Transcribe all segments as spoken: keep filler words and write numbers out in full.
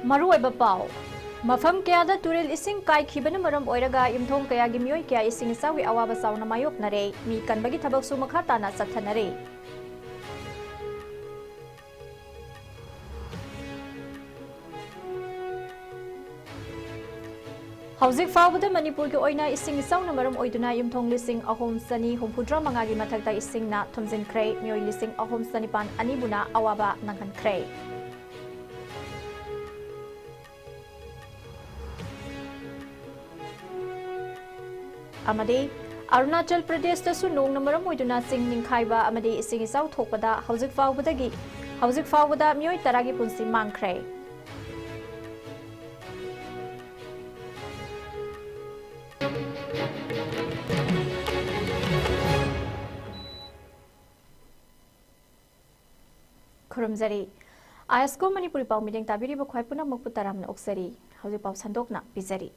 ꯃꯔꯨꯑꯣꯏꯕ ꯄꯥꯎ꯫ ꯃꯐꯝ ꯀꯌꯥꯗ ꯇꯨꯔꯦꯜ ꯏꯁꯤꯡ ꯀꯥꯏꯈꯤꯕꯅ ꯃꯔꯝ ꯑꯣꯏꯔꯒ ꯌꯨꯝꯊꯣꯡ ꯀꯌꯥꯒꯤ ꯃꯤꯑꯣꯏ ꯀꯌꯥ ꯏꯁꯤꯡ ꯏꯆꯥꯎꯒꯤ ꯑꯋꯥꯕ ꯆꯥꯎꯅ ꯃꯥꯌꯣꯛꯅꯔꯦ꯫ ꯃꯤ ꯀꯟꯕꯒꯤ ꯊꯕꯛꯁꯨ ꯃꯈꯥ ꯇꯥꯅ ꯆꯠꯊꯅꯔꯤ꯫ ꯍꯧꯖꯤꯛ ꯐꯥꯎꯕꯗ ꯃꯅꯤꯄꯨꯔꯒꯤ ꯑꯣꯏꯅ ꯏꯁꯤꯡ ꯏꯆꯥꯎꯅ ꯃꯔꯝ ꯑꯣꯏꯗꯨꯅ ꯌꯨꯝꯊꯣꯡ ꯂꯤꯁꯤꯡ ꯑꯍꯨꯝ ꯆꯅꯤ ꯍꯨꯝꯐꯨꯇꯔꯥ ꯃꯉꯥꯒꯤ ꯃꯊꯛꯇ ꯏꯁꯤꯡꯅ ꯊꯨꯝꯖꯤꯟꯈ꯭ꯔꯦ꯫ ꯃꯤꯑꯣꯏ ꯂꯤꯁꯤꯡ ꯑꯍꯨꯝ ꯆꯅꯤꯄꯥꯟ ꯑꯅꯤꯕꯨꯅ ꯑꯋꯥꯕ ꯅꯪꯍꯟꯈ꯭ꯔꯦ꯫ ꯑꯃꯗꯤ ꯑꯔꯨꯅꯥꯆꯜ ꯄ꯭ꯔꯗꯦꯁꯇꯁꯨ ꯅꯣꯡꯅ ꯃꯔꯝ ꯑꯣꯏꯗꯨꯅ ꯆꯤꯡ ꯅꯤꯡꯈꯥꯏꯕ ꯑꯃꯗꯤ ꯏꯁꯤꯡ ꯏꯆꯥꯎ ꯊꯣꯛꯄꯗ ꯍꯧꯖꯤꯛ ꯐꯥꯎꯕꯗꯒꯤ, ꯍꯧꯖꯤꯛ ꯐꯥꯎꯕꯗ ꯃꯤꯑꯣꯏ ꯇꯔꯥꯒꯤ ꯄꯨꯟꯁꯤ ꯃꯥꯡꯈ꯭ꯔꯦ꯫ ꯈꯨꯔꯨꯝꯖꯔꯤ꯫ ꯑꯥꯏ ꯑꯦꯁ ꯀꯣ ꯃꯅꯤꯄꯨꯔꯤ ꯄꯥꯎ ꯃꯤꯠꯌꯦꯡ ꯇꯥꯕꯤꯔꯤꯕ ꯈ꯭ꯋꯥꯏ ꯄꯨꯝꯅꯃꯛꯄꯨ ꯇꯔꯥꯝꯅ ꯑꯣꯛꯆꯔꯤ꯫ ꯍꯧꯖꯤꯛ ꯄꯥꯎ ꯁꯟꯗꯣꯛꯅ ꯄꯤꯖꯔꯤ꯫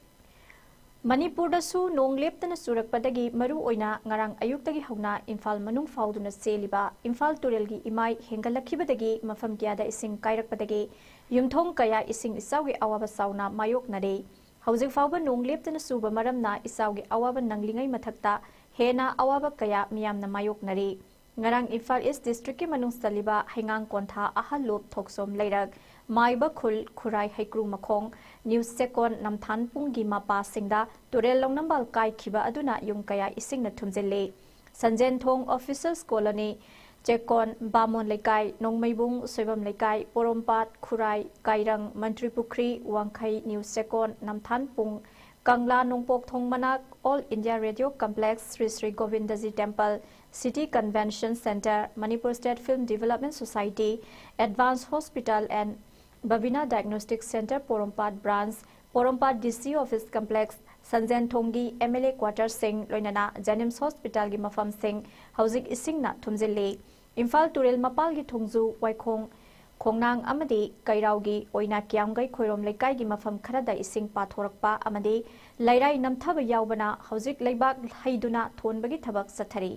ꯃꯅꯤꯄꯨꯔꯗꯁꯨ ꯅꯣꯡ ꯂꯦꯞꯇꯅ ꯆꯨꯔꯛꯄꯗꯒꯤ ꯃꯔꯨ ꯑꯣꯏꯅ ꯉꯔꯥꯡ ꯑꯌꯨꯛꯇꯒꯤ ꯍꯧꯅ ꯏꯝꯐꯥꯜ ꯃꯅꯨꯡ ꯐꯥꯎꯗꯨꯅ ꯆꯦꯜꯂꯤꯕ ꯏꯝꯐꯥꯜ ꯇꯨꯔꯦꯜꯒꯤ ꯏꯃꯥꯏ ꯍꯦꯟꯒꯠꯂꯛꯈꯤꯕꯗꯒꯤ ꯃꯐꯝ ꯀꯌꯥꯗ ꯏꯁꯤꯡ ꯀꯥꯏꯔꯛꯄꯗꯒꯤ ꯌꯨꯝꯊꯣꯡ ꯀꯌꯥ ꯏꯁꯤꯡ ꯏꯆꯥꯎꯒꯤ ꯑꯋꯥꯕ ꯆꯥꯎꯅ ꯃꯥꯌꯣꯛꯅꯔꯦ꯫ ꯍꯧꯖꯤꯛ ꯐꯥꯎꯕ ꯅꯣꯡ ꯂꯦꯞꯇꯅ ꯆꯨꯕ ꯃꯔꯝꯅ ꯏꯆꯥꯎꯒꯤ ꯑꯋꯥꯕ ꯅꯪꯂꯤꯉꯩ ꯃꯊꯛꯇ ꯍꯦꯟꯅ ꯑꯋꯥꯕ ꯀꯌꯥ ꯃꯤꯌꯥꯝꯅ ꯃꯥꯌꯣꯛꯅꯔꯤ꯫ ꯉꯔꯥꯡ ꯏꯝꯐꯥꯜ ꯏꯁ ꯗꯤꯁꯇ꯭ꯔꯤꯛꯀꯤ ꯃꯅꯨꯡ ꯆꯜꯂꯤꯕ ꯍꯩꯉꯥꯡ ꯀꯣꯟꯊꯥ, ꯑꯍꯜꯂꯨꯞ, ꯊꯣꯛꯆꯣꯝ ꯂꯩꯔꯛ, ꯃꯥꯏꯕ ꯈꯨꯜ, ꯈꯨꯔꯥꯏ ꯍꯩꯀ꯭ꯔꯨ ꯃꯈꯣꯡ, ꯅ꯭ꯌꯨ ꯆꯦꯛꯀꯣꯟ, ꯅꯝꯊꯥꯟ ꯄꯨꯡꯒꯤ ꯃꯄꯥꯁꯤꯡꯗ ꯇꯨꯔꯦꯜ ꯂꯧꯅꯝꯕꯥꯜ ꯀꯥꯏꯈꯤꯕ ꯑꯗꯨꯅ ꯌꯨꯝ ꯀꯌꯥ ꯏꯁꯤꯡꯅ ꯊꯨꯝꯖꯤꯜꯂꯤ꯫ ꯁꯟꯖꯦꯟꯊꯣꯡ, ꯑꯣꯐꯤꯁꯔꯁ ꯀꯣꯂꯣꯅꯤ, ꯆꯦꯛꯀꯣꯟ, ꯕꯥꯃꯣꯟ ꯂꯩꯀꯥꯏ, ꯅꯣꯡꯃꯩꯕꯨꯡ, ꯁꯣꯏꯕꯝ ꯂꯩꯀꯥꯏ, ꯄꯣꯔꯣꯝꯄꯥꯠ, ꯈꯨꯔꯥꯏ, ꯀꯥꯏꯔꯪ, ꯃꯟꯇ꯭ꯔꯤ ꯄꯨꯈ꯭ꯔꯤ, ꯋꯥꯡꯈꯩ, ꯅ꯭ꯌꯨ ꯆꯦꯛꯀꯣꯟ, ꯅꯝꯊꯥꯟ ꯄꯨꯡ, ꯀꯪꯂꯥ, ꯅꯣꯡꯄꯣꯛ ꯊꯣꯡ ꯃꯅꯥꯛ, All India Radio Complex, Shri Shri Govindajee temple, City Convention Centre, Manipur State Film Development Society, Advanced Hospital and Babina Diagnostic Centre, Porompat branch, Porompat D C office complex, ꯁꯟꯖꯦꯟꯊꯣꯡꯒꯤ ꯑꯦꯝ ꯑꯦꯜ ꯑꯦ ꯀ꯭ꯋꯥꯇꯔꯁꯤꯡ, ꯂꯣꯏꯅꯅ ꯖꯦꯅꯤꯝꯁ ꯍꯣꯁꯄꯤꯇꯥꯜꯒꯤ ꯃꯐꯝꯁꯤꯡ ꯍꯧꯖꯤꯛ ꯏꯁꯤꯡꯅ ꯊꯨꯝꯖꯤꯜꯂꯤ꯫ ꯏꯝꯐꯥꯜ ꯇꯨꯔꯦꯜ ꯃꯄꯥꯜꯒꯤ ꯊꯣꯡꯖꯨ, ꯋꯥꯏꯈꯣꯡ, ꯈꯣꯡꯅꯥꯡ ꯑꯃꯗꯤ ꯀꯩꯔꯥꯎꯒꯤ ꯑꯣꯏꯅ ꯀꯤꯌꯥꯝꯒꯩ ꯈꯣꯏꯔꯣꯝ ꯂꯩꯀꯥꯏꯒꯤ ꯃꯐꯝ ꯈꯔꯗ ꯏꯁꯤꯡ ꯄꯥꯊꯣꯔꯛꯄ ꯑꯃꯗꯤ ꯂꯩꯔꯥꯏ ꯅꯝꯊꯕ ꯌꯥꯎꯕꯅ ꯍꯧꯖꯤꯛ ꯂꯩꯕꯥꯛ ꯍꯩꯗꯨꯅ ꯊꯣꯟꯕꯒꯤ ꯊꯕꯛ ꯆꯠꯊꯔꯤ꯫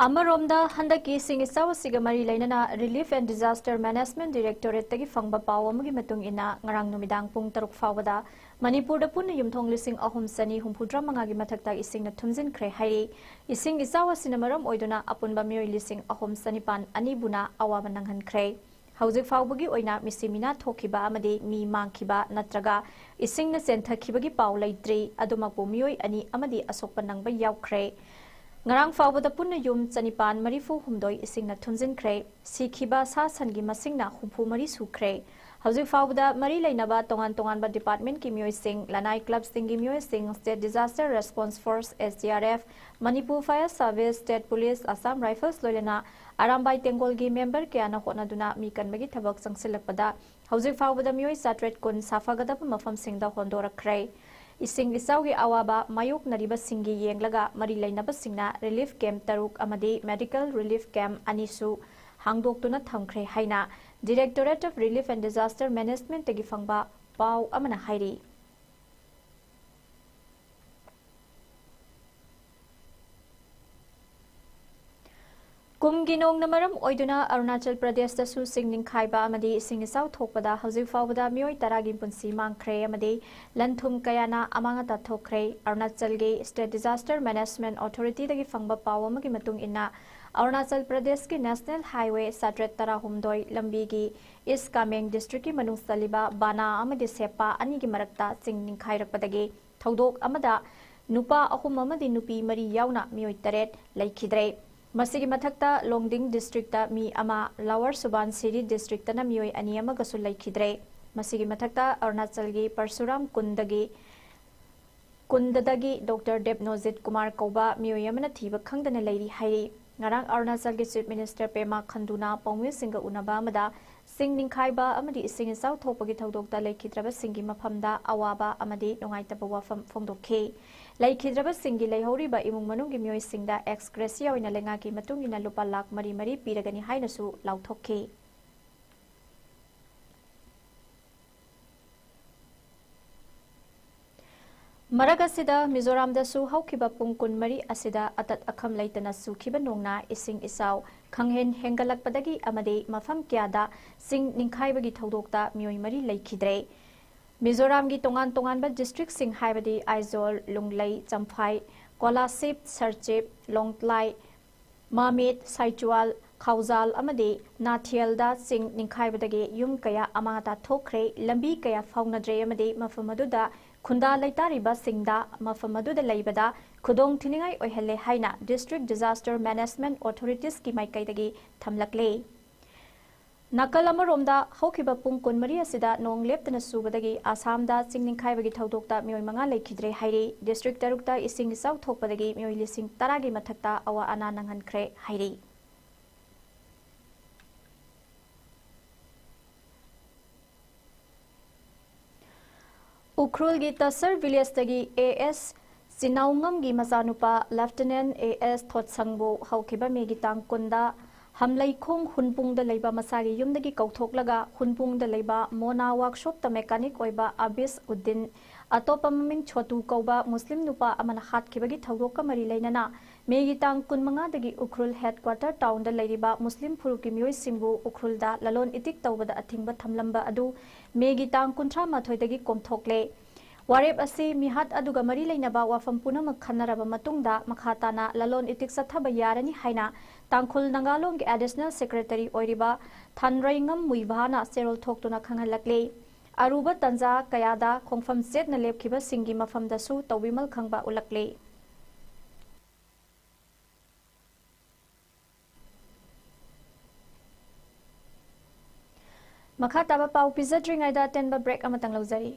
ꯑꯃꯔꯣꯝꯗ, ꯍꯟꯗꯛꯀꯤ ꯏꯁꯤꯡ ꯏꯆꯥꯎ ꯑꯁꯤꯒ ꯃꯔꯤ ꯂꯩꯅꯅ Relief and Disaster Management Directorate ꯇꯒꯤ ꯐꯪꯕ ꯄꯥꯎ ꯑꯃꯒꯤ ꯃꯇꯨꯡ ꯏꯟꯅ, ꯉꯔꯥꯡ ꯅꯨꯃꯤꯗꯥꯡ ꯄꯨꯡ ꯇꯔꯨꯛ ꯐꯥꯎꯕꯗ ꯃꯅꯤꯄꯨꯔꯗ ꯄꯨꯟꯅ ꯌꯨꯝꯊꯣꯡ ꯂꯤꯁꯤꯡ ꯑꯍꯨꯝ ꯆꯅꯤ ꯍꯨꯝꯐꯨꯇꯔꯥ ꯃꯉꯥꯒꯤ ꯃꯊꯛꯇ ꯏꯁꯤꯡꯅ ꯊꯨꯝꯖꯤꯟꯈ꯭ꯔꯦ ꯍꯥꯏꯔꯤ꯫ ꯏꯁꯤꯡ ꯏꯆꯥꯎ ꯑꯁꯤꯅ ꯃꯔꯝ ꯑꯣꯏꯗꯨꯅ ꯑꯄꯨꯟꯕ ꯃꯤꯑꯣꯏ ꯂꯤꯁꯤꯡ ꯑꯍꯨꯝ ꯆꯅꯤꯄꯥꯟ ꯑꯅꯤꯕꯨꯅ ꯑꯋꯥꯕ ꯅꯪꯍꯟꯈ꯭ꯔꯦ꯫ ꯍꯧꯖꯤꯛ ꯐꯥꯎꯕꯒꯤ ꯑꯣꯏꯅ ꯃꯤꯁꯤ ꯃꯤꯅꯥ ꯊꯣꯛꯈꯤꯕ ꯑꯃꯗꯤ ꯃꯤ ꯃꯥꯡꯈꯤꯕ ꯅꯠꯇ꯭ꯔꯒ ꯏꯁꯤꯡꯅ ꯆꯦꯟꯊꯈꯤꯕꯒꯤ ꯄꯥꯎ ꯂꯩꯇ꯭ꯔꯤ꯫ ꯑꯗꯨꯃꯛꯄꯨ ꯃꯤꯑꯣꯏ ꯑꯅꯤ ꯑꯃꯗꯤ ꯑꯁꯣꯛꯄ ꯅꯪꯕ ꯌꯥꯎꯈ꯭ꯔꯦ꯫ ꯉꯔꯥꯡ ꯐꯥꯎꯕꯗ ꯄꯨꯟꯅ ꯌꯨꯝ ꯆꯅꯤꯄꯥꯟ ꯃꯔꯤꯐꯨ ꯍꯨꯝꯗꯣꯏ ꯏꯁꯤꯡꯅ ꯊꯨꯝꯖꯤꯟꯈ꯭ꯔꯦ꯫ ꯁꯤꯈꯤꯕ ꯁꯥ ꯁꯟꯒꯤ ꯃꯁꯤꯡꯅ ꯍꯨꯝꯐꯨ ꯃꯔꯤ ꯁꯨꯈ꯭ꯔꯦ꯫ ꯍꯧꯖꯤꯛ ꯐꯥꯎꯕꯗ ꯃꯔꯤ ꯂꯩꯅꯕ ꯇꯣꯉꯥꯟ ꯇꯣꯉꯥꯟꯕ department ꯀꯤ ꯃꯤꯑꯣꯏꯁꯤꯡ, ꯂꯅꯥꯏ club ꯁꯤꯡꯒꯤ ꯃꯤꯑꯣꯏꯁꯤꯡ, State Disaster Response Force, S D R F, Manipur Fire Service, State Police, Assam Rifles ꯂꯣꯏꯅꯅ ꯑꯔꯥꯝꯕꯥꯏ ꯇꯦꯡꯒꯣꯜꯒꯤ member ꯀꯌꯥꯅ ꯍꯣꯠꯅꯗꯨꯅ ꯃꯤ ꯀꯟꯕꯒꯤ ꯊꯕꯛ ꯆꯪꯁꯤꯜꯂꯛꯄꯗ ꯍꯧꯖꯤꯛ ꯐꯥꯎꯕꯗ ꯃꯤꯑꯣꯏ ꯆꯥꯇ꯭ꯔꯦꯠ ꯀꯨꯟ ꯁꯥꯐꯒꯗꯕ ꯃꯐꯝꯁꯤꯡꯗ ꯍꯣꯟꯗꯣꯔꯛꯈ꯭ꯔꯦ꯫ ꯏꯁꯤꯡ ꯏꯆꯥꯎꯒꯤ ꯑꯋꯥꯕ ꯃꯥꯌꯣꯛꯅꯔꯤꯕꯁꯤꯡꯒꯤ ꯌꯦꯡꯂꯒ ꯃꯔꯤ ꯂꯩꯅꯕꯁꯤꯡꯅ relief camp ꯇꯔꯨꯛ ꯑꯃꯗꯤ medical relief camp ꯑꯅꯤꯁꯨ ꯍꯥꯡꯗꯣꯛꯇꯨꯅ ꯊꯝꯈ꯭ꯔꯦ ꯍꯥꯏꯅ Directorate of Relief and Disaster Management ꯇꯒꯤ ꯐꯪꯕ ꯄꯥꯎ ꯑꯃꯅ ꯍꯥꯏꯔꯤ꯫ ꯀꯨꯝꯒꯤ ꯅꯣꯡꯅ ꯃꯔꯝ ꯑꯣꯏꯗꯨꯅ ꯑꯔꯨꯅꯥꯆꯜ ꯄ꯭ꯔꯗꯦꯁꯇꯁꯨ ꯆꯤꯡ ꯅꯤꯡꯈꯥꯏꯕ ꯑꯃꯗꯤ ꯏꯁꯤꯡ ꯏꯆꯥꯎ ꯊꯣꯛꯄꯗ ꯍꯧꯖꯤꯛ ꯐꯥꯎꯕꯗ ꯃꯤꯑꯣꯏ ꯇꯔꯥꯒꯤ ꯄꯨꯟꯁꯤ ꯃꯥꯡꯈ꯭ꯔꯦ ꯑꯃꯗꯤ ꯂꯟ ꯊꯨꯝ ꯀꯌꯥꯅ ꯑꯃꯥꯡ ꯑꯇꯥ ꯊꯣꯛꯈ꯭ꯔꯦ꯫ ꯑꯔꯨꯅꯥꯆꯜꯒꯤ State Disaster Management Authority ꯗꯒꯤ ꯐꯪꯕ ꯄꯥꯎ ꯑꯃꯒꯤ ꯃꯇꯨꯡ ꯏꯟꯅ, ꯑꯔꯨꯅꯥꯆꯜ ꯄ꯭ꯔꯗꯦꯁꯀꯤ National Highway ꯆꯥꯇ꯭ꯔꯦꯠ ꯇꯔꯥꯍꯨꯝꯗꯣꯏ ꯂꯝꯕꯤꯒꯤ East Kameng district ꯀꯤ ꯃꯅꯨꯡ ꯆꯜꯂꯤꯕ ꯕꯥꯅꯥ ꯑꯃꯗꯤ ꯁꯦꯞꯄꯥ ꯑꯅꯤꯒꯤ ꯃꯔꯛꯇ ꯆꯤꯡ ꯅꯤꯡꯈꯥꯏꯔꯛꯄꯗꯒꯤ ꯊꯧꯗꯣꯛ ꯑꯃꯗ ꯅꯨꯄꯥ ꯑꯍꯨꯝ ꯑꯃꯗꯤ ꯅꯨꯄꯤ ꯃꯔꯤ ꯌꯥꯎꯅ ꯃꯤꯑꯣꯏ ꯇꯔꯦꯠ ꯂꯩꯈꯤꯗ꯭ꯔꯦ꯫ ꯃꯁꯤꯒꯤ ꯃꯊꯛꯇ ꯂꯣꯡꯗꯤꯡ district ꯇ ꯃꯤ ꯑꯃ, Lower Subansiri district ꯇꯅ ꯃꯤꯑꯣꯏ ꯑꯅꯤ ꯑꯃꯒꯁꯨ ꯂꯩꯈꯤꯗ꯭ꯔꯦ꯫ ꯃꯁꯤꯒꯤ ꯃꯊꯛꯇ ꯑꯔꯨꯅꯥꯆꯜꯒꯤ ꯄꯔꯁꯨꯔꯥꯝ ꯀꯨꯟꯗꯒꯤ, ꯀꯨꯟꯗꯗꯒꯤ Doctor ꯗꯦꯕꯅꯣꯖꯤꯠ ꯀꯨꯃꯥꯔ ꯀꯧꯕ ꯃꯤꯑꯣꯏ ꯑꯃꯅ ꯊꯤꯕ ꯈꯪꯗꯅ ꯂꯩꯔꯤ ꯍꯥꯏꯔꯤ꯫ ꯉꯔꯥꯡ ꯑꯔꯨꯅꯥꯆꯜꯒꯤ Chief Minister ꯄꯦꯃꯥ ꯈꯟꯗꯨꯅ ꯄꯥꯎꯃꯤꯁꯤꯡꯒ ꯎꯅꯕ ꯑꯃꯗ ꯆꯤꯡ ꯅꯤꯡꯈꯥꯏꯕ ꯑꯃꯗꯤ ꯏꯁꯤꯡ ꯏꯆꯥꯎ ꯊꯣꯛꯄꯒꯤ ꯊꯧꯗꯣꯛꯇ ꯂꯩꯈꯤꯗ꯭ꯔꯕꯁꯤꯡꯒꯤ ꯃꯐꯝꯗ ꯑꯋꯥꯕ ꯑꯃꯗꯤ ꯅꯨꯡꯉꯥꯏꯇꯕ ꯋꯥꯐꯝ ꯐꯣꯡꯗꯣꯛꯈꯤ꯫ ꯂꯩꯈꯤꯗ꯭ꯔꯕꯁꯤꯡꯒꯤ ꯂꯩꯍꯧꯔꯤꯕ ꯏꯃꯨꯡ ꯃꯅꯨꯡꯒꯤ ꯃꯤꯑꯣꯏꯁꯤꯡꯗ ex gratia ꯑꯣꯏꯅ ꯂꯩꯉꯥꯛꯀꯤ ꯃꯇꯨꯡ ꯏꯟꯅ ꯂꯨꯄꯥ ꯂꯥꯈ ꯃꯔꯤ ꯃꯔꯤ ꯄꯤꯔꯒꯅꯤ ꯍꯥꯏꯅꯁꯨ ꯂꯥꯎꯊꯣꯛꯈꯤ꯫ ꯃꯔꯛ ꯑꯁꯤꯗ ꯃꯤꯖꯣꯔꯥꯝꯗꯁꯨ ꯍꯧꯈꯤꯕ ꯄꯨꯡ ꯀꯨꯟꯃꯔꯤ ꯑꯁꯤꯗ ꯑꯇꯠ ꯑꯈꯝ ꯂꯩꯇꯅ ꯆꯨꯈꯤꯕ ꯅꯣꯡꯅ ꯏꯁꯤꯡ ꯏꯆꯥꯎ ꯈꯪꯍꯦꯟ ꯍꯦꯟꯒꯠꯂꯛꯄꯗꯒꯤ ꯑꯃꯗꯤ ꯃꯐꯝ ꯀꯌꯥꯗ ꯆꯤꯡ ꯅꯤꯡꯈꯥꯏꯕꯒꯤ ꯊꯧꯗꯣꯛꯇ ꯃꯤꯑꯣꯏ ꯃꯔꯤ ꯂꯩꯈꯤꯗ꯭ꯔꯦ꯫ ꯃꯤꯖꯣꯔꯥꯝꯒꯤ ꯇꯣꯉꯥꯟ ꯇꯣꯉꯥꯟꯕ district ꯁꯤꯡ ꯍꯥꯏꯕꯗꯤ ꯑꯥꯏꯖꯣꯜ, ꯂꯨꯡꯂꯩ, ꯆꯝꯐꯥꯏ, ꯀꯣꯂꯥꯁꯤꯞ, ꯁꯔꯆꯤꯞ, ꯂꯣꯡꯇ꯭ꯂꯥꯏ, ꯃꯥꯃꯦꯠ, ꯁꯥꯏꯆꯨꯋꯥꯜ, ꯈꯥꯎꯖꯥꯜ ꯑꯃꯗꯤ ꯅꯥꯊꯤꯌꯦꯜꯗ ꯆꯤꯡ ꯅꯤꯡꯈꯥꯏꯕꯗꯒꯤ ꯌꯨꯝ ꯀꯌꯥ ꯑꯃꯥꯡ ꯑꯇꯥ ꯊꯣꯛꯈ꯭ꯔꯦ, ꯂꯝꯕꯤ ꯀꯌꯥ ꯐꯥꯎꯅꯗ꯭ꯔꯦ ꯑꯃꯗꯤ ꯃꯐꯝ ꯑꯗꯨꯗ ꯈꯨꯟꯗꯥ ꯂꯩꯇꯥꯔꯤꯕꯁꯤꯡꯗ ꯃꯐꯝ ꯑꯗꯨꯗ ꯂꯩꯕꯗ ꯈꯨꯗꯣꯡ ꯊꯤꯅꯤꯡꯉꯥꯏ ꯑꯣꯏꯍꯜꯂꯦ ꯍꯥꯏꯅ District Disaster Management Authorities ꯀꯤ ꯃꯥꯏꯀꯩꯗꯒꯤ ꯊꯝꯂꯛꯂꯦ꯫ ꯅꯥꯀꯜ ꯑꯃꯔꯣꯝꯗ, ꯍꯧꯈꯤꯕ ꯄꯨꯡ ꯀꯨꯟꯃꯔꯤ ꯑꯁꯤꯗ ꯅꯣꯡ ꯂꯦꯞꯇꯅ ꯆꯨꯕꯗꯒꯤ ꯑꯁꯥꯝꯗ ꯆꯤꯡ ꯅꯤꯡꯈꯥꯏꯕꯒꯤ ꯊꯧꯗꯣꯛꯇ ꯃꯤꯑꯣꯏ ꯃꯉꯥ ꯂꯩꯈꯤꯗ꯭ꯔꯦ ꯍꯥꯏꯔꯤ꯫ District ꯇꯔꯨꯛꯇ ꯏꯁꯤꯡ ꯏꯆꯥꯎ ꯊꯣꯛꯄꯗꯒꯤ ꯃꯤꯑꯣꯏ ꯂꯤꯁꯤꯡ ꯇꯔꯥꯒꯤ ꯃꯊꯛꯇ ꯑꯋꯥ ꯑꯅꯥ ꯅꯪꯍꯟꯈ꯭ꯔꯦ ꯍꯥꯏꯔꯤ꯫ ꯎꯈ꯭ꯔꯨꯜꯒꯤ ꯇꯁꯔ village ꯇꯒꯤ ꯑꯦ ꯑꯦꯁ ꯆꯤꯅꯥꯎꯉꯝꯒꯤ ꯃꯆꯥꯅꯨꯄꯥ Lieutenant ꯑꯦ ꯑꯦꯁ ꯊꯣꯠꯁꯪꯕꯨ ꯍꯧꯈꯤꯕ ꯃꯦꯒꯤ ꯇꯥꯡ ꯀꯨꯟꯗ ꯍꯝꯂꯩꯈꯣꯡ ꯍꯨꯟꯄꯨꯡꯗ ꯂꯩꯕ ꯃꯁꯥꯒꯤ ꯌꯨꯝꯗꯒꯤ ꯀꯧꯊꯣꯛꯂꯒ ꯍꯨꯟꯄꯨꯡꯗ ꯂꯩꯕ ꯃꯣꯅꯥ workshop ꯇ mechanic ꯑꯣꯏꯕ ꯑꯕꯤꯁ ꯎꯗꯤꯟ, ꯑꯇꯣꯞꯄ ꯃꯃꯤꯡ ꯁꯣꯇꯨ ꯀꯧꯕ ꯃꯨꯁꯂꯤꯝ ꯅꯨꯄꯥ ꯑꯃꯅ ꯍꯥꯠꯈꯤꯕꯒꯤ ꯊꯧꯗꯣꯛꯀ ꯃꯔꯤ ꯂꯩꯅꯅ ꯃꯦꯒꯤ ꯇꯥꯡ ꯀꯨꯟꯃꯉꯥꯗꯒꯤ ꯎꯈ꯭ꯔꯨꯜ headquarter town ꯗ ꯂꯩꯔꯤꯕ ꯃꯨꯁꯂꯤꯝ ꯐꯨꯔꯨꯞꯀꯤ ꯃꯤꯑꯣꯏꯁꯤꯡꯕꯨ ꯎꯈ꯭ꯔꯨꯜꯗ ꯂꯂꯣꯟ ꯏꯇꯤꯛ ꯇꯧꯕꯗ ꯑꯊꯤꯡꯕ ꯊꯝꯂꯝꯕ ꯑꯗꯨ ꯃꯦꯒꯤ ꯇꯥꯡ ꯀꯨꯟꯊ꯭ꯔꯥ ꯃꯥꯊꯣꯏꯗꯒꯤ ꯀꯣꯝꯊꯣꯛꯂꯦ꯫ ꯋꯥꯔꯦꯞ ꯑꯁꯤ ꯃꯤꯍꯥꯠ ꯑꯗꯨꯒ ꯃꯔꯤ ꯂꯩꯅꯕ ꯋꯥꯐꯝ ꯄꯨꯝꯅꯃꯛ ꯈꯟꯅꯔꯕ ꯃꯇꯨꯡꯗ ꯃꯈꯥ ꯇꯥꯅ ꯂꯂꯣꯟ ꯏꯇꯤꯛ ꯆꯠꯊꯕ ꯌꯥꯔꯅꯤ ꯍꯥꯏꯅ ꯇꯥꯡꯈꯨꯜ ꯅꯥꯒꯥꯂꯣꯟꯒꯤ additional secretary ꯑꯣꯏꯔꯤꯕ ꯊꯥꯟꯔꯩꯉꯝ ꯃꯨꯏꯚꯥꯅ ꯆꯦꯔꯣꯜ ꯊꯣꯛꯇꯨꯅ ꯈꯪꯍꯜꯂꯛꯂꯤ꯫ ꯑꯔꯨꯕ ꯇꯟꯖꯥ ꯀꯌꯥꯗ ꯈꯣꯡꯐꯝ ꯆꯦꯠꯅ ꯂꯦꯞꯈꯤꯕꯁꯤꯡꯒꯤ ꯃꯐꯝꯗꯁꯨ ꯇꯧꯕꯤꯃꯜ ꯈꯪꯕ ꯎꯠꯂꯛꯂꯤ꯫ ꯃꯈꯥ ꯇꯥꯕ ꯄꯥꯎ ꯄꯤꯖꯗ꯭ꯔꯤꯉꯩꯗ ꯑꯇꯦꯟꯕ break ꯑꯃꯇꯪ ꯂꯧꯖꯔꯤ꯫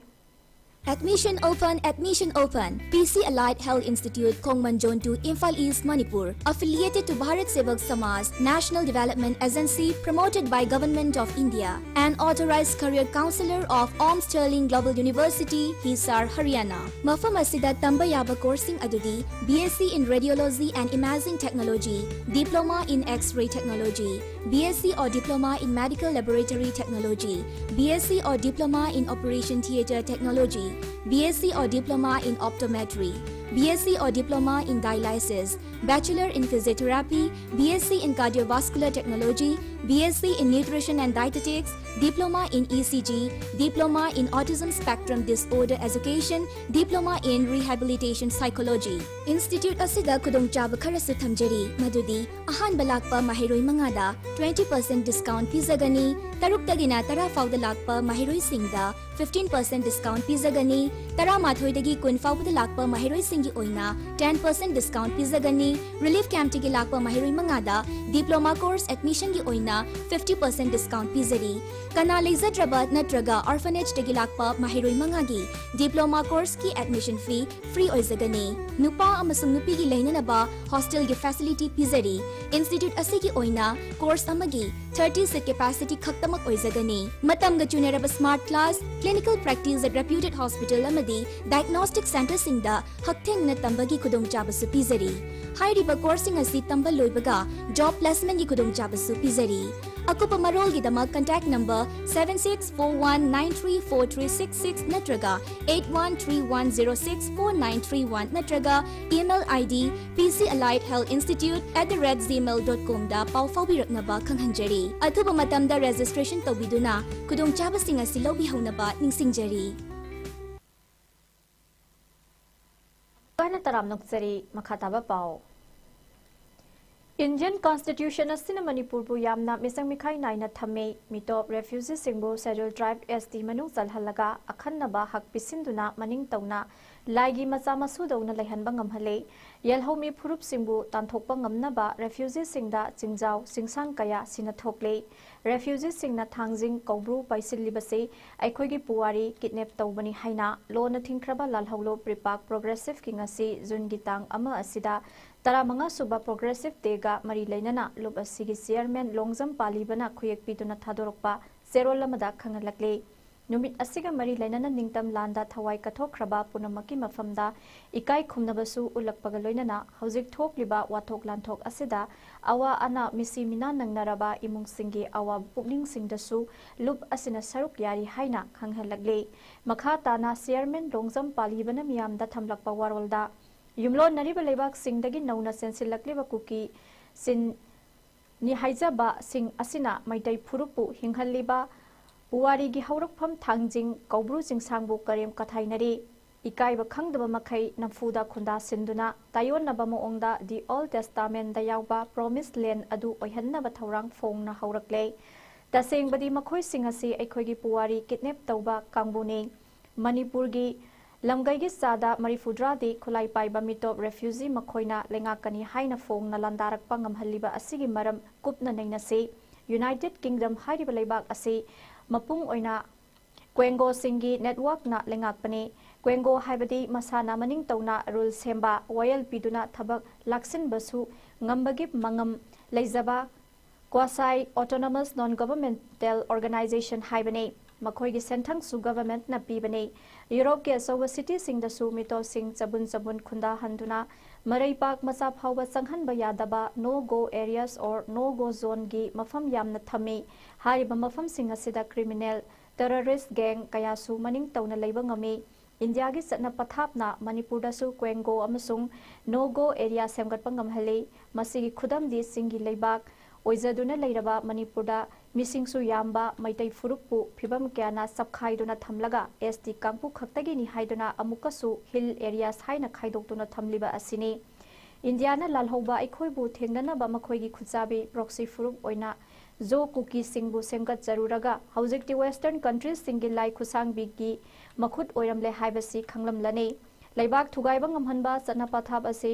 Admission open, admission open. P C Allied Health Institute, Khongman Zone two, Imphal East, Manipur. Affiliated to Bharat Sevak Samaj, National Development Agency, promoted by Government of India. An authorized career counselor of Om Sterling Global University, Hisar, Haryana. ꯃꯐꯝ ꯑꯁꯤꯗ ꯇꯝꯕ ꯌꯥꯕ course ꯁꯤꯡ ꯑꯗꯨꯗꯤ B S C in Radiology and Imaging Technology, Diploma in X-ray Technology, B S C or Diploma in Medical Laboratory Technology, B S C or Diploma in Operation Theatre Technology, B S c or Diploma in Optometry, B S c or Diploma in Dialysis, Bachelor in Physiotherapy, B S c in Cardiovascular Technology, B S c in Nutrition and Dietetics, Diploma in E C G, Diploma in Autism Spectrum Disorder Education, Diploma in Rehabilitation Psychology. Institute ꯑꯁꯤꯗ ꯈꯨꯗꯣꯡꯆꯥꯕ ꯈꯔꯁꯨ ꯊꯝꯖꯔꯤ, ꯃꯗꯨꯗꯤ ꯑꯍꯥꯟꯕ ꯂꯥꯛꯄ ꯃꯍꯩꯔꯣꯏ ꯃꯉꯥꯗ twenty percent discount ꯄꯤꯖꯒꯅꯤ, ꯇꯔꯨꯛꯇꯒꯤꯅ ꯇꯔꯥ ꯐꯥꯎꯗ ꯂꯥꯛꯄ ꯃꯍꯩꯔꯣꯏꯁꯤꯡꯗ fifteen percent discount ꯄꯤꯖꯒꯅꯤ, ꯇꯔꯥꯃꯥꯊꯣꯏꯗꯒꯤ ꯀꯨꯟ ꯐꯥꯎꯕꯗ ꯂꯥꯛꯄ ꯃꯍꯩꯔꯣꯏꯁꯤꯡꯒꯤ ꯑꯣꯏꯅ ten percent discount ꯄꯤꯖꯒꯅꯤ, relief campꯇꯒꯤ ꯂꯥꯛꯄ ꯃꯍꯩꯔꯣꯏ ꯃꯉꯥꯗ diploma course admissionꯒꯤ ꯑꯣꯏꯅ fifty percent discount ꯄꯤꯖꯔꯤ꯫ ꯀꯅꯥ ꯂꯩꯖꯗ꯭ꯔꯕ ꯅꯠꯇ꯭ꯔꯒ orphanageꯇꯒꯤ ꯂꯥꯛꯄ ꯃꯍꯩꯔꯣꯏ ꯃꯉꯥꯒꯤ diploma courseꯀꯤ admission fee free ꯑꯣꯏꯖꯒꯅꯤ꯫ ꯅꯨꯄꯥ ꯑꯃꯁꯨꯡ ꯅꯨꯄꯤꯒꯤ ꯂꯩꯅꯅꯕ hostelꯒꯤ facility ꯄꯤꯖꯔꯤ꯫ Institute ꯑꯁꯤꯒꯤ ꯑꯣꯏꯅ course ꯑꯃꯒꯤ thirty seat capacity ꯈꯛꯇꯃꯛ ꯑꯣꯏꯖꯒꯅꯤ꯫ ꯃꯇꯝꯒ ꯆꯨꯅꯔꯕ smart class, clinical practice at reputed hospital ꯑꯃꯗꯤ diagnostic centreꯁꯤꯡꯗ ꯍꯛꯊꯦꯡꯅ ꯇꯝꯕꯒꯤ ꯈꯨꯗꯣꯡꯆꯥꯕꯁꯨ ꯄꯤꯖꯔꯤ꯫ ꯍꯥꯏꯔꯤꯕ courseꯁꯤꯡ ꯑꯁꯤ ꯇꯝꯕ ꯂꯣꯏꯕꯒ job placementꯀꯤ ꯈꯨꯗꯣꯡꯆꯥꯕꯁꯨ ꯄꯤꯖꯔꯤ꯫ ꯑꯀꯨꯞꯄ ꯃꯔꯣꯜꯒꯤꯗꯃꯛ contact number seven six four one nine three four three six six ꯅꯠꯇ꯭ꯔꯒ eight one three one zero six four nine three one ꯅꯠꯇ꯭ꯔꯒ email ID P C Allied Health Institute at the rate gmail dot comꯗ ꯄꯥꯎ ꯐꯥꯎꯕꯤꯔꯛꯅꯕ ꯈꯪꯍꯟꯖꯔꯤ꯫ ꯑꯊꯨꯕ ꯃꯇꯝꯗ registration ꯇꯧꯕꯤꯗꯨꯅ ꯈꯨꯗꯣꯡꯆꯥꯕꯁꯤꯡ ꯑꯁꯤ ꯂꯧꯕꯤꯍꯧꯅꯕ ꯅꯤꯡꯁꯤꯡꯖꯔꯤ꯫ ꯀꯥꯏꯅ ꯇꯔꯥꯝꯅ ꯑꯣꯛꯆꯔꯤ꯫ ꯃꯈꯥ ꯇꯥꯕ ꯄꯥꯎ꯫ Indian Constitution ꯑꯁꯤꯅ ꯃꯅꯤꯄꯨꯔꯕꯨ ꯌꯥꯝꯅ ꯃꯤꯆꯪ ꯃꯤꯈꯥꯏ ꯅꯥꯏꯅ ꯊꯝꯃꯤ꯫ ꯃꯤꯇꯣꯞ refugeeꯁꯤꯡꯕꯨ Scheduled Tribe S T ꯃꯅꯨꯡ ꯆꯜꯍꯜꯂꯒ ꯑꯈꯟꯅꯕ ꯍꯛ ꯄꯤꯁꯤꯟꯗꯨꯅ ꯃꯅꯤꯡ ꯇꯧꯅ ꯂꯥꯏꯒꯤ ꯃꯆꯥ ꯃꯁꯨꯗꯧꯅ ꯂꯩꯍꯟꯕ ꯉꯝꯍꯜꯂꯤ꯫ ꯌꯦꯜꯍꯧꯃꯤ ꯐꯨꯔꯨꯞꯁꯤꯡꯕꯨ ꯇꯥꯟꯊꯣꯛꯄ ꯉꯝꯅꯕ refugeeꯁꯤꯡꯗ ꯆꯤꯡꯖꯥꯎ ꯆꯤꯡꯁꯥꯡ ꯀꯌꯥ ꯁꯤꯅ ꯊꯣꯛꯂꯤ꯫ Refugeeꯁꯤꯡꯅ ꯊꯥꯡꯖꯤꯡ ꯀꯧꯕ꯭ꯔꯨ ꯄꯥꯏꯁꯤꯜꯂꯤꯕꯁꯤ ꯑꯩꯈꯣꯏꯒꯤ ꯄꯨꯋꯥꯔꯤ kidnap ꯇꯧꯕꯅꯤ ꯍꯥꯏꯅ ꯂꯣꯅ ꯊꯤꯡꯈ꯭ꯔꯕ ꯂꯥꯜꯍꯧꯂꯨꯞ ꯔꯤꯄꯥꯛ Progressiveꯀꯤ ꯉꯁꯤ ꯖꯨꯟꯒꯤ ꯇꯥꯡ ꯑꯃ ꯑꯁꯤꯗ ꯇꯔꯥꯃꯉꯥ ꯁꯨꯕ Progressive Dayꯒ ꯃꯔꯤ ꯂꯩꯅꯅ ꯂꯨꯞ ꯑꯁꯤꯒꯤ chairman ꯂꯣꯡꯖꯝ ꯄꯥꯂꯤꯕꯅ ꯈꯨꯌꯦꯛ ꯄꯤꯗꯨꯅ ꯊꯥꯗꯣꯔꯛꯄ ꯆꯦꯔꯣꯜ ꯑꯃꯗ ꯈꯪꯍꯜꯂꯛꯂꯤ꯫ ꯅꯨꯃꯤꯠ ꯑꯁꯤꯒ ꯃꯔꯤ ꯂꯩꯅꯅ ꯅꯤꯡꯇꯝ ꯂꯥꯟꯗ ꯊꯋꯥꯏ ꯀꯠꯊꯣꯛꯈ꯭ꯔꯕ ꯄꯨꯝꯅꯃꯛꯀꯤ ꯃꯐꯝꯗ ꯏꯀꯥꯏ ꯈꯨꯝꯅꯕꯁꯨ ꯎꯠꯂꯛꯄꯒ ꯂꯣꯏꯅꯅ ꯍꯧꯖꯤꯛ ꯊꯣꯛꯂꯤꯕ ꯋꯥꯊꯣꯛ ꯂꯥꯟꯊꯣꯛ ꯑꯁꯤꯗ ꯑꯋꯥ ꯑꯅꯥ ꯃꯤꯁꯤ ꯃꯤꯅꯥ ꯅꯪꯅꯔꯕ ꯏꯃꯨꯡꯁꯤꯡꯒꯤ ꯑꯋꯥꯕ ꯄꯨꯛꯅꯤꯡꯁꯤꯡꯗꯁꯨ ꯂꯨꯞ ꯑꯁꯤꯅ ꯁꯔꯨꯛ ꯌꯥꯔꯤ ꯍꯥꯏꯅ ꯈꯪꯍꯜꯂꯛꯂꯤ꯫ ꯃꯈꯥ ꯇꯥꯅ ꯆꯤꯌꯔꯃꯦꯟ ꯂꯣꯡꯖꯝ ꯄꯥꯜꯍꯤꯕꯅ ꯃꯤꯌꯥꯝꯗ ꯊꯝꯂꯛꯄ ꯋꯥꯔꯣꯜꯗ ꯌꯨꯝꯂꯣꯟꯅꯔꯤꯕ ꯂꯩꯕꯥꯛꯁꯤꯡꯗꯒꯤ ꯅꯧꯅ ꯆꯦꯟꯁꯤꯜꯂꯛꯂꯤꯕ ꯀꯨꯀꯤ ꯆꯤꯟ ꯅꯤ ꯍꯥꯏꯖꯕꯁꯤꯡ ꯑꯁꯤꯅ ꯃꯩꯇꯩ ꯐꯨꯔꯨꯞꯄꯨ ꯍꯤꯡꯍꯜꯂꯤꯕ ꯄꯨꯋꯥꯔꯤꯒꯤ ꯍꯧꯔꯛꯐꯝ ꯊꯥꯡꯖꯤꯡ ꯀꯧꯕ꯭ꯔꯨ ꯆꯤꯡꯁꯥꯡꯕꯨ ꯀꯔꯦꯝ ꯀꯊꯥꯏꯅꯔꯤ꯫ ꯏꯀꯥꯏꯕ ꯈꯪꯗꯕ ꯃꯈꯩ ꯅꯝꯐꯨꯗ ꯈꯨꯟꯗꯥ ꯁꯤꯟꯗꯨꯅ ꯇꯥꯏꯑꯣꯟꯅꯕ ꯃꯑꯣꯡꯗ The Old Testamentꯗ ꯌꯥꯎꯕ Promised Land ꯑꯗꯨ ꯑꯣꯏꯍꯟꯅꯕ ꯊꯧꯔꯥꯡ ꯐꯣꯡꯅ ꯍꯧꯔꯛꯂꯦ꯫ ꯇꯁꯦꯡꯕꯗꯤ ꯃꯈꯣꯏꯁꯤꯡ ꯑꯁꯤ ꯑꯩꯈꯣꯏꯒꯤ ꯄꯨꯋꯥꯔꯤ kidnap ꯇꯧꯕ ꯀꯥꯡꯕꯨꯅꯤ꯫ ꯃꯅꯤꯄꯨꯔꯒꯤ ꯂꯝꯒꯩꯒꯤ ꯆꯥꯗ ꯃꯔꯤꯐꯨꯗ꯭ꯔꯥꯗꯤ ꯈꯨꯠꯂꯥꯏ ꯄꯥꯏꯕ ꯃꯤꯇꯣꯞ refugee ꯃꯈꯣꯏꯅ ꯂꯩꯉꯥꯛꯀꯅꯤ ꯍꯥꯏꯅ ꯐꯣꯡꯅ ꯂꯥꯟꯗꯥꯔꯛꯄ ꯉꯝꯍꯜꯂꯤꯕ ꯑꯁꯤꯒꯤ ꯃꯔꯝ ꯀꯨꯞꯅ ꯅꯩꯅꯁꯤ꯫ United Kingdom ꯍꯥꯏꯔꯤꯕ ꯂꯩꯕꯥꯛ ꯑꯁꯤ ꯃꯄꯨꯡ ꯑꯣꯏꯅ ꯀ꯭ꯋꯦꯡꯒꯣꯁꯤꯡꯒꯤ networkꯅ ꯂꯩꯉꯥꯛꯄꯅꯤ꯫ ꯀ꯭ꯋꯦꯡꯒꯣ ꯍꯥꯏꯕꯗꯤ ꯃꯁꯥꯅ ꯃꯅꯤꯡ ꯇꯧꯅ rule ꯁꯦꯝꯕ, ꯋꯥꯌꯦꯜ ꯄꯤꯗꯨꯅ ꯊꯕꯛ ꯂꯥꯛꯁꯤꯟꯕꯁꯨ ꯉꯝꯕꯒꯤ ꯃꯉꯝ ꯂꯩꯖꯕ quasi autonomous non governmental organization ꯍꯥꯏꯕꯅꯤ꯫ ꯃꯈꯣꯏꯒꯤ ꯁꯦꯟꯊꯪꯁꯨ governmentꯅ ꯄꯤꯕꯅꯤ꯫ ꯌꯨꯔꯣꯞꯀꯤ ꯑꯆꯧꯕ cityꯁꯤꯡꯗꯁꯨ ꯃꯤꯇꯣꯞꯁꯤꯡ ꯆꯕꯨꯟ ꯆꯕꯨꯟ ꯈꯨꯟꯗꯥꯍꯟꯗꯨꯅ ꯃꯔꯩ ꯄꯥꯛ ꯃꯆꯥ ꯐꯥꯎꯕ ꯆꯪꯍꯟꯕ ꯌꯥꯗꯕ no go areas or no go zoneꯒꯤ ꯃꯐꯝ ꯌꯥꯝꯅ ꯊꯝꯃꯤ꯫ ꯍꯥꯏꯔꯤꯕ ꯃꯐꯝꯁꯤꯡ ꯑꯁꯤꯗ criminal, terrorist gang ꯀꯌꯥꯁꯨ ꯃꯅꯤꯡ ꯇꯧꯅ ꯂꯩꯕ ꯉꯝꯃꯤ꯫ ꯏꯟꯗꯤꯌꯥꯒꯤ ꯆꯠꯅ ꯄꯊꯥꯞꯅ ꯃꯅꯤꯄꯨꯔꯗꯁꯨ ꯀ꯭ꯋꯦꯡꯒꯣ ꯑꯃꯁꯨꯡ no go area ꯁꯦꯝꯒꯠꯄ ꯉꯝꯍꯜꯂꯤ꯫ ꯃꯁꯤꯒꯤ ꯈꯨꯗꯝꯗꯤ ꯆꯤꯡꯒꯤ ꯂꯩꯕꯥꯛ ꯑꯣꯏꯖꯗꯨꯅ ꯂꯩꯔꯕ ꯃꯅꯤꯄꯨꯔꯗ ꯃꯤꯁꯤꯡꯁꯨ ꯌꯥꯝꯕ ꯃꯩꯇꯩ ꯐꯨꯔꯨꯞꯄꯨ ꯐꯤꯕꯝ ꯀꯌꯥꯅ ꯆꯞꯈꯥꯏꯗꯨꯅ ꯊꯝꯂꯒ ST ꯀꯥꯡꯕꯨ ꯈꯛꯇꯒꯤꯅꯤ ꯍꯥꯏꯗꯨꯅ ꯑꯃꯨꯛꯀꯁꯨ hill areas ꯍꯥꯏꯅ ꯈꯥꯏꯗꯣꯛꯇꯨꯅ ꯊꯝꯂꯤꯕ ꯑꯁꯤꯅꯤ꯫ ꯏꯟꯗꯤꯌꯥꯅ ꯂꯥꯜꯍꯧꯕ ꯑꯩꯈꯣꯏꯕꯨ ꯊꯦꯡꯅꯅꯕ ꯃꯈꯣꯏꯒꯤ ꯈꯨꯠꯆꯥꯕꯤ proxy ꯐꯨꯔꯨꯞ ꯑꯣꯏꯅ ꯖꯣ ꯀꯨꯀꯤꯁꯤꯡꯕꯨ ꯁꯦꯝꯒꯠꯆꯔꯨꯔꯒ ꯍꯧꯖꯤꯛꯇꯤ western countriesꯁꯤꯡꯒꯤ ꯂꯥꯏ ꯈꯨꯠꯁꯥꯡꯕꯤꯒꯤ ꯃꯈꯨꯠ ꯑꯣꯏꯔꯝꯂꯦ ꯍꯥꯏꯕꯁꯤ ꯈꯪꯂꯝꯂꯅꯤ꯫ ꯂꯩꯕꯥꯛ ꯊꯨꯒꯥꯏꯕ ꯉꯝꯍꯟꯕ ꯆꯠꯅ ꯄꯊꯥꯞ ꯑꯁꯤ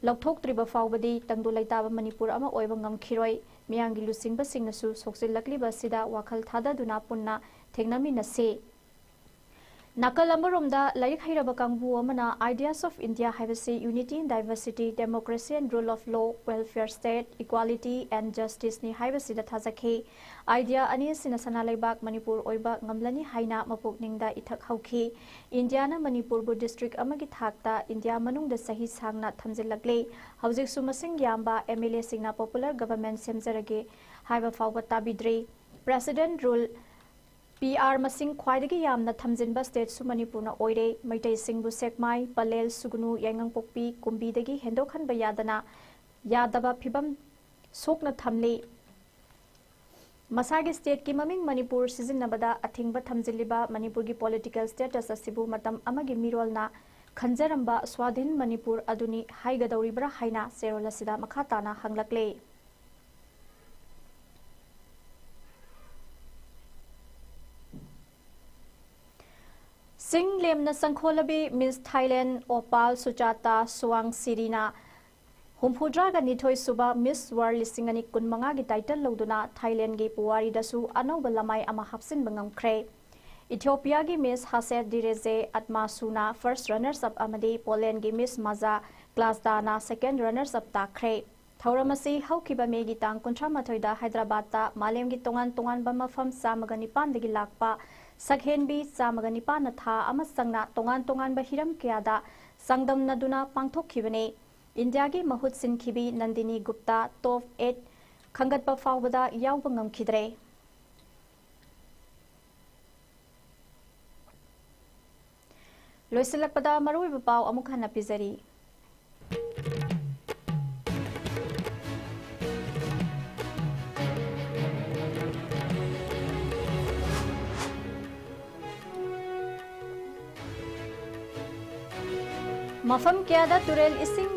ꯂꯧꯊꯣꯛꯇ꯭ꯔꯤꯕ ꯐꯥꯎꯕꯗꯤ ꯇꯪꯗꯨ ꯂꯩꯇꯥꯕ ꯃꯅꯤꯄꯨꯔ ꯑꯃ ꯑꯣꯏꯕ ꯉꯝꯈꯤꯔꯣꯏ꯫ ꯃꯤꯌꯥꯝꯒꯤ ꯂꯨꯆꯤꯡꯕꯁꯤꯡꯅꯁꯨ ꯁꯣꯛꯆꯤꯜꯂꯛꯂꯤꯕ ꯑꯁꯤꯗ ꯋꯥꯈꯜ ꯊꯥꯗꯗꯨꯅ ꯄꯨꯟꯅ ꯊꯦꯡꯅꯃꯤꯟꯅꯁꯤ꯫ ꯅꯥꯀꯜ ꯑꯃꯔꯣꯝꯗ, ꯂꯥꯏꯔꯤꯛ ꯍꯩꯔꯕ ꯀꯥꯡꯕꯨ ꯑꯃꯅ Ideas of India ꯍꯥꯏꯕꯁꯤ Unity in Diversity, Democracy and Rule of Law, Welfare State, Equality and Justice ꯅꯤ ꯍꯥꯏꯕꯁꯤꯗ ꯊꯥꯖꯈꯤ꯫ Idea ꯑꯅꯤ ꯑꯁꯤꯅ ꯁꯅꯥ ꯂꯩꯕꯥꯛ ꯃꯅꯤꯄꯨꯔ ꯑꯣꯏꯕ ꯉꯝꯂꯅꯤ ꯍꯥꯏꯅ ꯃꯄꯨꯛꯅꯤꯡꯗ ꯏꯊꯛ ꯍꯧꯈꯤ꯫ ꯏꯟꯗꯤꯌꯥꯅ ꯃꯅꯤꯄꯨꯔꯕꯨ district ꯑꯃꯒꯤ ꯊꯥꯛꯇ ꯏꯟꯗꯤꯌꯥ ꯃꯅꯨꯡꯗ ꯆꯍꯤ ꯁꯥꯡꯅ ꯊꯝꯖꯤꯜꯂꯛꯂꯦ꯫ ꯍꯧꯖꯤꯛꯁꯨ ꯃꯁꯤꯡ ꯌꯥꯝꯕ M L A ꯁꯤꯡꯅ popular government ꯁꯦꯝꯖꯔꯒꯦ ꯍꯥꯏꯕ ꯐꯥꯎꯕ ꯇꯥꯕꯤꯗ꯭ꯔꯤ꯫ President rule P R ꯃꯁꯤꯡ ꯈ꯭ꯋꯥꯏꯗꯒꯤ ꯌꯥꯝꯅ ꯊꯝꯖꯤꯟꯕ state ꯁꯨ ꯃꯅꯤꯄꯨꯔꯅ ꯑꯣꯏꯔꯦ꯫ ꯃꯩꯇꯩꯁꯤꯡꯕꯨ ꯁꯦꯛꯃꯥꯏ, ꯄꯂꯦꯜ, ꯁꯨꯒꯅꯨ, ꯌꯥꯏꯉꯪꯄꯣꯛꯄꯤ, ꯀꯨꯝꯕꯤꯗꯒꯤ ꯍꯦꯟꯗꯣꯛꯍꯟꯕ ꯌꯥꯗꯅ, ꯌꯥꯗꯕ ꯐꯤꯕꯝ ꯁꯣꯛꯅ ꯊꯝꯂꯤ꯫ ꯃꯁꯥꯒꯤ state ꯀꯤ ꯃꯃꯤꯡ ꯃꯅꯤꯄꯨꯔ ꯁꯤꯖꯤꯟꯅꯕꯗ ꯑꯊꯤꯡꯕ ꯊꯝꯖꯤꯜꯂꯤꯕ ꯃꯅꯤꯄꯨꯔꯒꯤ political status ꯑꯁꯤꯕꯨ ꯃꯇꯝ ꯑꯃꯒꯤ ꯃꯤꯔꯣꯜꯅ ꯈꯟꯖꯔꯝꯕ ꯁ꯭ꯋꯥꯙꯤꯟ ꯃꯅꯤꯄꯨꯔ ꯑꯗꯨꯅꯤ ꯍꯥꯏꯒꯗꯧꯔꯤꯕ꯭ꯔꯥ ꯍꯥꯏꯅ ꯆꯦꯔꯣꯜ ꯑꯁꯤꯗ ꯃꯈꯥ ꯇꯥꯅ ꯍꯪꯂꯛꯂꯦ꯫ ꯆꯤꯡ ꯂꯦꯝꯅ ꯆꯪꯈꯣꯜꯂꯕꯤ Miss Thailand ꯑꯣꯄꯥꯜ ꯁꯨꯆꯥꯇꯥ ꯁꯨꯋꯥꯡ ꯁꯤꯔꯤꯅ ꯍꯨꯝꯐꯨꯇꯔꯥꯒ ꯅꯤꯊꯣꯏ ꯁꯨꯕ Miss World ꯂꯤꯁꯤꯡ ꯑꯅꯤ ꯀꯨꯟꯃꯉꯥꯒꯤ title ꯂꯧꯗꯨꯅ ꯊꯥꯏꯂꯦꯟꯒꯤ ꯄꯨꯋꯥꯔꯤꯗꯁꯨ ꯑꯅꯧꯕ ꯂꯃꯥꯏ ꯑꯃ ꯍꯥꯞꯆꯤꯟꯕ ꯉꯝꯈ꯭ꯔꯦ꯫ ꯏꯊꯤꯑꯣꯄꯤꯌꯥꯒꯤ Miss Haset Direze Atmasu ꯅ first runners up ꯑꯃꯗꯤ ꯄꯣꯂꯦꯟꯒꯤ Miss Maja Glazda ꯅ second runners up ꯇꯥꯈ꯭ꯔꯦ꯫ ꯊꯧꯔꯝ ꯑꯁꯤ ꯍꯧꯈꯤꯕ ꯃꯦꯒꯤ ꯇꯥꯡ ꯀꯨꯟꯊ꯭ꯔꯥ ꯃꯥꯊꯣꯏꯗ ꯍꯥꯏꯗ꯭ꯔꯕꯥꯗꯇ ꯃꯥꯂꯦꯝꯒꯤ ꯇꯣꯉꯥꯟ ꯇꯣꯉꯥꯟꯕ ꯃꯐꯝ ꯆꯥꯝꯃꯒ ꯅꯤꯄꯥꯟꯗꯒꯤ ꯂꯥꯛꯄ ꯁꯛꯍꯦꯟꯕꯤ ꯆꯥꯝꯃꯒ ꯅꯤꯄꯥꯟꯅ ꯊꯥ ꯑꯃ ꯆꯪꯅ ꯇꯣꯉꯥꯟ ꯇꯣꯉꯥꯟꯕ ꯍꯤꯔꯝ ꯀꯌꯥꯗ ꯆꯥꯡꯗꯝꯅꯗꯨꯅ ꯄꯥꯡꯊꯣꯛꯈꯤꯕꯅꯤ꯫ ꯏꯟꯗꯤꯌꯥꯒꯤ ꯃꯍꯨꯠ ꯁꯤꯟꯈꯤꯕꯤ ꯅꯟꯗꯤꯅꯤ ꯒꯨꯞꯇꯥ top eight ꯈꯟꯒꯠꯄ ꯐꯥꯎꯕꯗ ꯌꯥꯎꯕ ꯉꯝꯈꯤꯗ꯭ꯔꯦ꯫ ꯂꯣꯏꯁꯤꯜꯂꯛꯄꯗ ꯃꯔꯨꯑꯣꯏꯕ ꯄꯥꯎ ꯑꯃꯨꯛ ꯍꯟꯅ ꯄꯤꯖꯔꯤ꯫ ꯃꯐꯝ ꯀꯌꯥꯗ ꯇꯨꯔꯦꯜ ꯏꯁꯤꯡ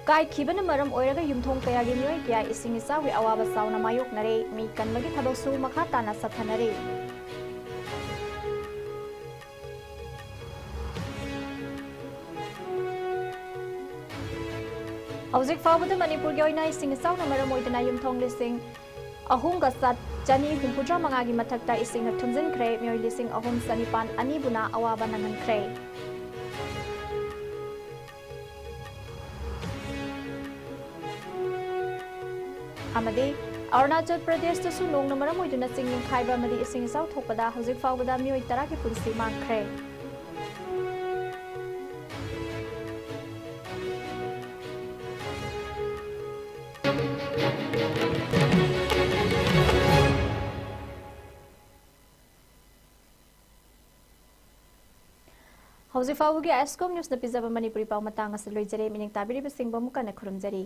ꯀꯥꯏꯈꯤꯕꯅ ꯃꯔꯝ ꯑꯣꯏꯔꯒ ꯌꯨꯝꯊꯣꯡ ꯀꯌꯥꯒꯤ ꯃꯤꯑꯣꯏ ꯀꯌꯥ ꯏꯁꯤꯡ ꯏꯆꯥꯎꯒꯤ ꯑꯋꯥꯕ ꯆꯥꯎꯅ ꯃꯥꯌꯣꯛꯅꯔꯦ꯫ ꯃꯤ ꯀꯟꯕꯒꯤ ꯊꯕꯛꯁꯨ ꯃꯈꯥ ꯇꯥꯅ ꯆꯠꯊꯅꯔꯤ꯫ ꯍꯧꯖꯤꯛ ꯐꯥꯎꯕꯗ ꯃꯅꯤꯄꯨꯔꯒꯤ ꯑꯣꯏꯅ ꯏꯁꯤꯡ ꯏꯆꯥꯎꯅ ꯃꯔꯝ ꯑꯣꯏꯗꯨꯅ ꯌꯨꯝꯊꯣꯡ ꯂꯤꯁꯤꯡ ꯑꯍꯨꯝꯒ ꯆꯥ-, ꯆꯅꯤ ꯍꯨꯝꯐꯨꯇꯔꯥ ꯃꯉꯥꯒꯤ ꯃꯊꯛꯇ ꯏꯁꯤꯡꯅ ꯊꯨꯝꯖꯤꯟꯈ꯭ꯔꯦ꯫ ꯃꯤꯑꯣꯏ ꯂꯤꯁꯤꯡ ꯑꯍꯨꯝ ꯆꯅꯤꯄꯥꯟ ꯑꯅꯤꯕꯨꯅ ꯑꯋꯥꯕ ꯅꯪꯍꯟꯈ꯭ꯔꯦ꯫ ꯑꯃꯗꯤ ꯑꯔꯨꯅꯥꯆꯜ ꯄ꯭ꯔꯗꯦꯁꯇꯁꯨ ꯅꯣꯡꯅ ꯃꯔꯝ ꯑꯣꯏꯗꯨꯅ ꯆꯤꯡ ꯅꯤꯡꯈꯥꯏꯕ ꯑꯃꯗꯤ ꯏꯁꯤꯡ ꯏꯆꯥꯎ ꯊꯣꯛꯄꯗ ꯍꯧꯖꯤꯛ ꯐꯥꯎꯕꯗ ꯃꯤꯑꯣꯏ ꯇꯔꯥꯒꯤ ꯄꯨꯟꯁꯤ ꯃꯥꯡꯈ꯭ꯔꯦ꯫ ꯍꯧꯖꯤꯛ ꯐꯥꯎꯕꯒꯤ ꯑꯥꯏꯁꯀꯣꯝ ꯅ꯭ꯌꯨꯁꯅ ꯄꯤꯖꯕ ꯃꯅꯤꯄꯨꯔꯤ ꯄꯥꯎ ꯃꯇꯥꯡ ꯑꯁꯤ ꯂꯣꯏꯖꯔꯦ꯫ ꯃꯤꯅꯤꯡ ꯇꯥꯕꯤꯔꯤꯕꯁꯤꯡꯕꯨ ꯑꯃꯨꯛ ꯍꯟꯅ ꯈꯨꯔꯨꯝꯖꯔꯤ꯫